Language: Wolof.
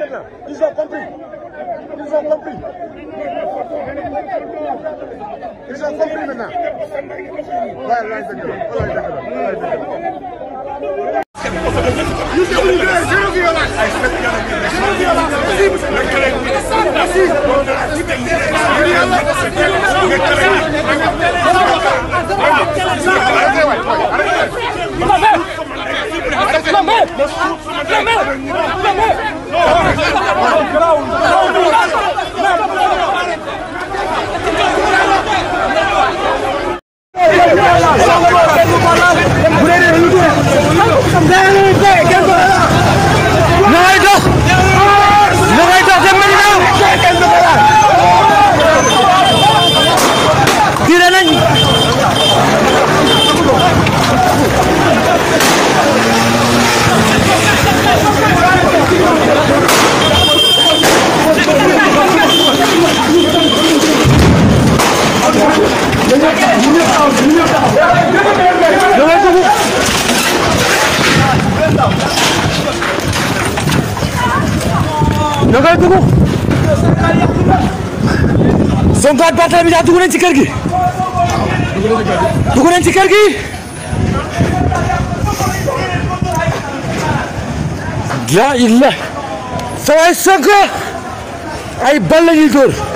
maintenant. Ils ont compris. Ils ont compris. Ils ont compris maintenant. Wallaay dëgg la wallaay dëgg la wallaay dëgg la. Zéro violence. Zéro violence. Nagay dugg Sonko ak Barthélémy Dias dugg nañ ci kër gi dugg nañ ci kër gi la illa sa waay Sonko ay bal la ñuy dóor